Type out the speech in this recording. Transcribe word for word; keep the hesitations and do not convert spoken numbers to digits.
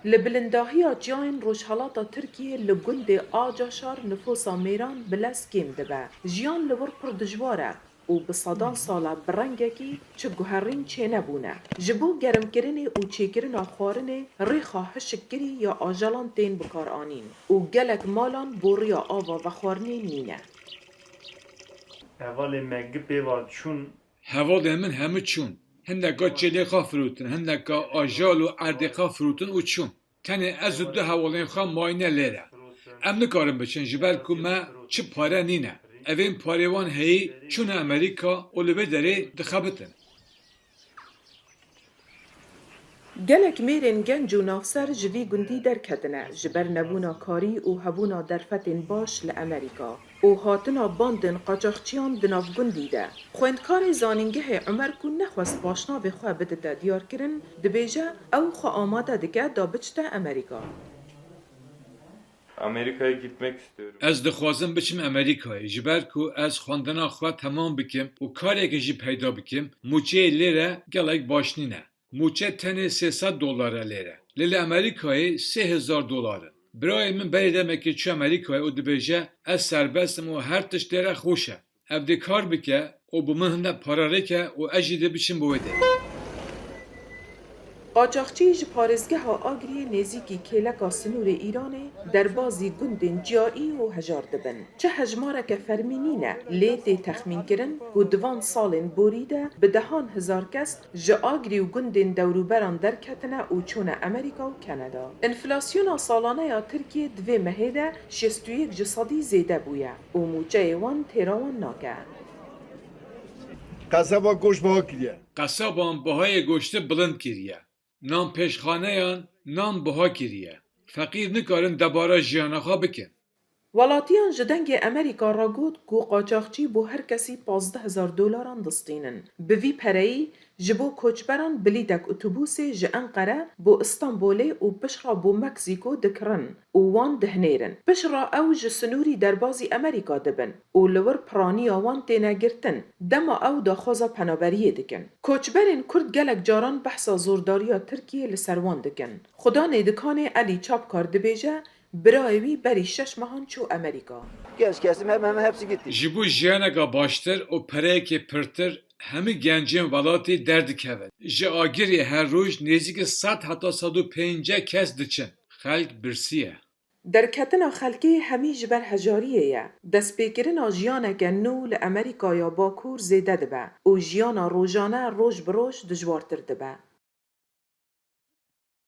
Li bilindahiya çiyayên rojhelata Tirkiyê li gundê Acaşar nifosa mêran bi lez kêm dibe. Jiyan li wir pir dijwar e û bi sedan sal e bi rengekî çi guherîn çênebûne. Ji bo germkirinê û çêkirina xwarinê rêxa hişkkirî ya ajalan tên bikaranîn û gelek malan boriya ava vexwarinê nîne. Hevalê me gi pê ve çûn. Hevalên min hemû çûn. Hindeka çêlê xwe firotin, hindeka ajal û erdê xwe firotin û çûn. Tenê ez û du hevalên xwe mayîne lêre. Em nikarin biçin ji ber ku me çi pare nîne. Evên parê wan heyî çûne Amerîka û li vê derê dixebitin. Gelek mêrên genc û navser ji vî gundî derketine ji ber nebûna karî û hebûna derfetên baş li Amerîka û hatina bandên qaçaxçiyan di nav gundî de. Xwendkarê zanîngehê Umer ku nexwest paşnavê xwe bidite diyarkirin, dibêje ew xwe amade dike da biçite Amerîka. Amerika'ya gitmek istiyorum. Ez dixwazim biçim Amerîkayê ji ber ku ez xwendina xwe temam bikim û karekê jî peyda bikim. Mûçeyê lêre gelek baş nîne. Mûçe tenê sê sed dolar e lêre. Lê li Amerîkayê sê hezar dolar in. Birayê min berê demekê çû Amerîkayê û dibêje ez serbest im û her tişt lêre xweş e. Ev dê kar bike û bi min hindek para rêke û ez jî dê biçim bi wê derê. Qaçaxçî ji parêzgeha Agriyê nêzîkî kêleka sinûrê Îranê derbazî gundên ciyayî û hejar dibin. Çi hejmareke fermî nîne, lê tê texmînkirin ku di van salên borî de bi dehan hezar kes ji Agrî û gundên dewrûberan derketine û çûne Amerîka û Kanada. Enflasyona salane ya Tirkiyê di vê mehê de şêst û yek ji sedî zêde bûye û mûçeyê wan têra wan nake. Qesaba goşt biha kiriye. Qesaban bihayê goştê bilind kiriye. Nanpêşxaneyan nan biha kiriye. Feqîr nikarin debara jiyana xwe bikin. Welatiyan ji Dengê Amerîka re got ku qaçaxçî bo her kesî pazdeh hezar dolaran distînin. Bi vî pereyî ji bo koçberan bilîtek otobûsê ji Enqere bo Îstanbulê û piştre bo Meksîko dikirin û wan dihinêrin. Piştre ew ji sinûrî derbazî Amerîka dibin û li wir piraniya wan têne girtin, dema ew daxwaza penaberiyê dikin. Koçberên Kurd gelek caran behsa zordariya Tirkiyê li ser wan dikin. Xudanê dikanê Elî Çapkar dibêje, birayê wî berî şeş mehan çû Amerîka. Genç kesim hemen hemen hepsi gitti. Ji bo jiyaneke baştir û pereyekê pirtir hemî gencên welatê derdikevin. Ji Agirê her roj nêzîkî sed heta sed û pêncî kes diçin. Xelk birsiye. Derketina xelkê hemî ji ber hejariyê ye. Destpêkirina jiyaneke nû li Amerîkaya Bakur zêde dibe û jiyana rojane roj bi roj dijwartir dibe.